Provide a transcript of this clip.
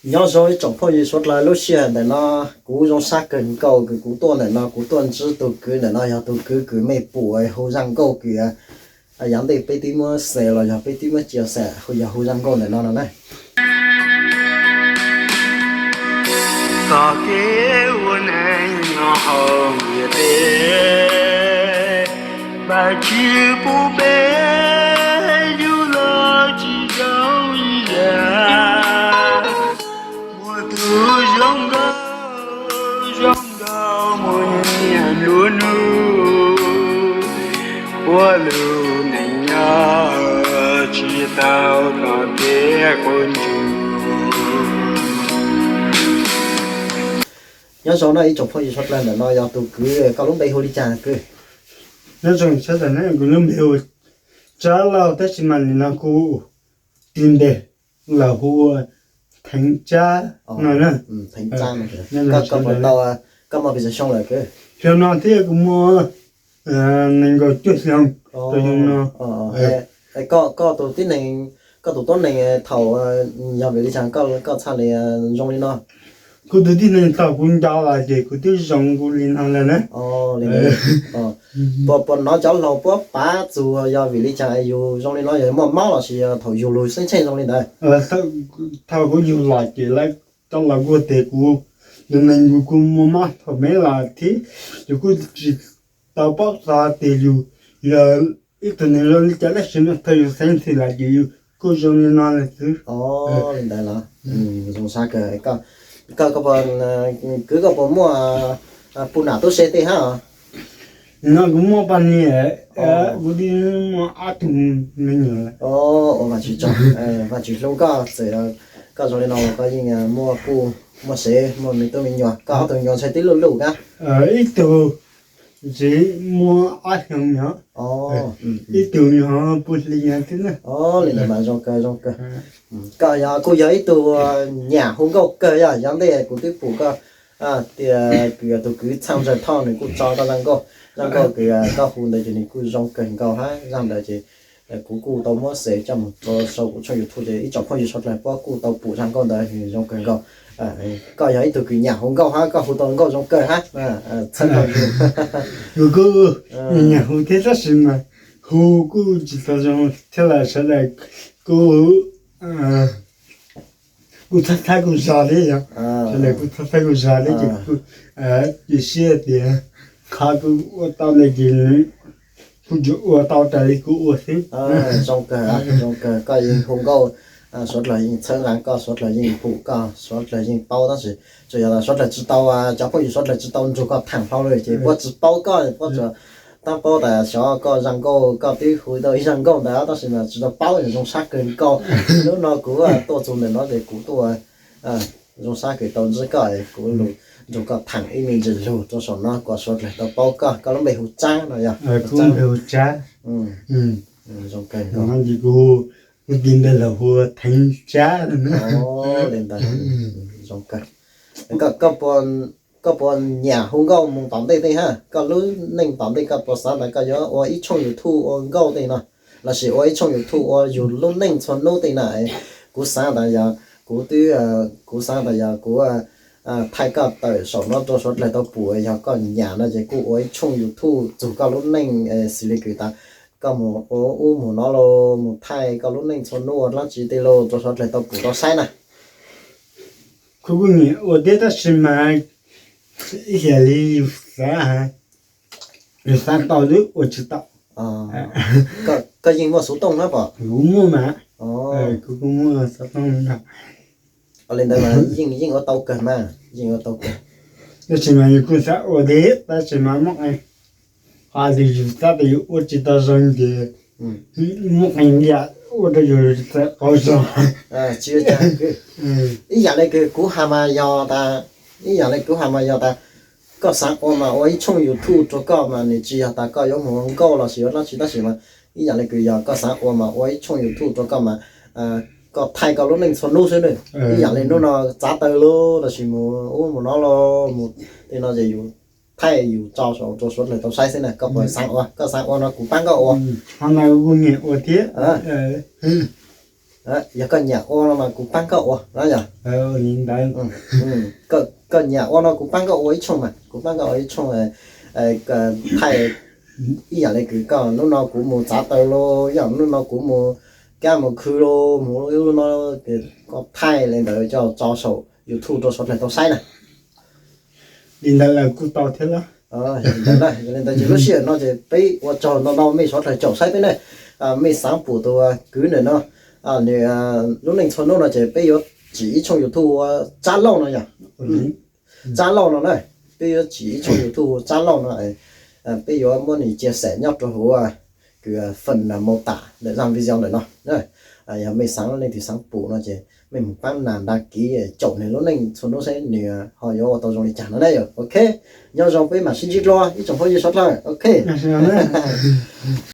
Nyob zoo ib tsoom phooj ywg suav dlawg, lub sij hawm ntawm no kuv zoo sab kawg nkaus kws kuv tuaj ntawm no, kuv tuaj ntsib tus kwv ntawm no yog tus kwv kws mej pum hu zaj nkauj kws yav ntej peb twb muab xes los yog peb twb muab cia xes, yog hu zaj nkauj ntawm no no na. Txoj kev ua neej nyob hauv ntiaj teb, Vajtswv pub peb yug los tsis zoo ib yam. Muaj tus zoo nkauj, zoo nkauj muaj nyiam nplua nuj, ua lub neej nyob tsis tau txoj kev quav ntsug. Nyob zoo no ib tsoom phooj ywg suav dlawg, ntawm no yog tus kwv, koj lub npe hu li cas kwv? Nyob zoo sawv daws na, kuv lub npe hu Tsab Lauj, tab sis mas nim no kuv tis npe los hu ua Theev Tsab no na. Koj puas tau, koj muaj pes tsawg xyoo lawm kwv? Xyoo no thiab kuv muaj nees nkaum cuaj xyoo rau xyoo no. Koj tus tib neeg, koj tus tuab neeg thaum yog vim li cas koj txhaj li zoo li no? Kuv tus tib neeg thaum kuv nco los ces kuv twb zoo nkaus li no lawm na. Puas hnov cov laus puab pav txug yog vim li cas yug zoo li no, yog muaj mob los sis thaum yug lug xeeb tsheej zoo li ntawd? Thaum kuv yug los ces lawv cov laus kuj tias kuv tus neeg kuj muaj mob thaum me los thiab, yus kuj tsis tau paub txog tias yus yog ib tug neeg zoo li cas, tab sis mas thaum yus xeeb ntxwv los ces yus kuj zoo li no lawm xwb. Li ntawd los zoo sab kawg. Koj, kwv, koj puas muaj puj nam tub se tej hab? No kuv muaj poj niam, kuv twb muaj ob tug me nyuam. Ua Vajtswv tsaug, Vajtswv hlub koj, txawm koj zoo li no koj yeej muaj puj muaj sev, muaj me tub me nyuam. Koj ob tug nyuam ntxhais twb luj luj kab? Ib tug tseem muaj ob xyoos nyom, ib tug nyuam puv hli nyom xwb na. Li ntawd mas zoo kawg, zoo kawg. Koj yog, kuj yog ib tug nyam hu nkauj kawg, yog yav ntej kuv twb pum koj tias kws yog tus kwv Txhaj Ntsaws Thoj, nws kuj tso koj zaj nkauj, zaj nkauj kws koj hu ntawd ces nws kuj zoo kawg nkaus hab. Zaj ntawd ces kuv kuj tau muab xes coj mus rau sau kuv tshooj YouTube ces ib tsoom phooj ywg suav dlawg puab kuj tau pum zaj nkauj ntawd, nws zoo kawg nkaus. Koj yog ib tug kws nyam hu nkauj hab, koj hu tau nkauj zoo kawg hab. Txhawb nkauj. Kuv kuj nyam hu thiab tab sis mas hu kuj tsis tau zoo thiab los sawv daws kuj kuj txhawb txhawb kuj zog thiab yog, sawv daws kuj txhawb txhawb kuj zog thiab ces kuj cia siab tias qhov kuv ua tau ntawd ces nws kuj yuav ua tau raws li kuv ua xwb. Zoo kawg, zoo kawg, koj yeej hu nkauj, suav dlawg yeej txhawb nqa koj, suav dlawg yeej pum koj, suav dlawg yeej paub tab sis tsuas yog suav dlawg tsis tau, cov phooj ywg suav dlawg tsis tau nrug koj tham hlo li ces puab tsis paub koj, puab tsuas tab paub tas xyov koj zaj nkauj, koj twb hu tau ib zaj nkauj ntawd tab sis mas tsis tau paub, zoo sab kawg nkaus. Hnub no kuv tuaj txug ntawm no ces kuv tuaj zoo sab kawg tau ntsib koj, kuv nrug koj tham ib me ntsis lug rau saum no kom suav dlawg tau paub koj. Koj lub npe hu Tsab no yog? Kuv hu Tsab. Kuv tis npe los hu Theev Tsab. Li ntawd zoo kawg. Koj puas nyam hu nkauj mus tom ntej tej hab? Koj lub neej tom ntej koj puas xav tas koj yuav ua ib tshooj YouTube ua nkauj tej no, lossis ua ib tshooj YouTube ua yug lub neej txhua hnub tej na? Kuv xav tas yog kuv twb, kuv xav tas yog kuv thaij koj tawm saum no rau suav dlawg tau pum, yog koj nyam no ces kuj ua ib tshooj YouTube txug koj lub neej xws li kws tas koj mus ua ub mus no los mus thaij koj lub neej txhua hnub ua dlaab tsi tej los rau suav dlawg tau pum tau saib na. Kuv kuj nyam ua thiab tab sis mas ib yam li yus xav, yus xav tau twb ua tsis tau. Koj yeej muaj xuv tooj na pom? Kuv muaj mas. Kuv kuj muaj xuv tooj. Li ntawd mas yeej, yeej ua tau kawg mas, yeej ua tau kawg. Tab sis mas yus kuj xav ua thiab tab sis mas muaj qee, qhov tias yus xav tias yus ua tsis tau zoo ces muaj qee yam ua rau yus txawm qaug zog. Ib yam li kws kuv has mas yog tas, ib yam li kuv has mas yog tas koj xav ua mas ua ib tshooj YouTube rau koj mas nws tsis yog tas koj yuav mus ua nkauj lossis ua dlaab tsi tab sis mas ib yam li kws yog koj xav ua mas ua ib tshooj YouTube rau koj mas koj thaij koj lub neej txhua hnub xwb na. Ib yam li hnub no txav taw los lossis mus ub mus no los mus tej no ces yus thaij yus tso saum rau suav dlawg tau saib xwb na. Koj puas xav ua? Koj xav ua no kuv pab koj ua. Qhov no kuv kuj nyiam ua thiab. Yog koj nyiam ua no mas kuv pab koj ua no yog. Koj nyiam ua no kuv pab koj ua ib tshooj mas, kuv pab koj ua ib tshooj thaij ib yam li kws koj hnub no kuv mus txav taws los yog hnub no kuv mus kab mus khw los mus ib lub no, koj thaij li ntawd coj tso saum YouTube rau sawv dlawg tau saib na. Li ntawd lawm kuj tau thiab los. Li ntawd ces lub sij hawm no ces peb ua tsaug ntau ntau mej sawv dlawg caum saib peb na. Mej xaav pum tus kwv ntawm no, nws lub neej txhua hnub no ces peb yuav tsim ib tshooj YouTube ua Tsab Lauj no yog. Tsab Lauj no na, peb yuav tsim ib tshooj YouTube ua Tsab Lauj no, peb yuav muab nws chia sẻ nyob rau hauv kws phần mô tả ntawm zaj video ntawm no. Yog mej xaav leej twg xaav pum no ces mej mus pab nas đăng ký caum nws lub neej txhua hnub saib nws ho yuav ua tau zoo li cas no na yog. Ok, nyob zoo peb mam sib ntsib dlua ib tsoom phooj ywg sawv dlawg. Ok.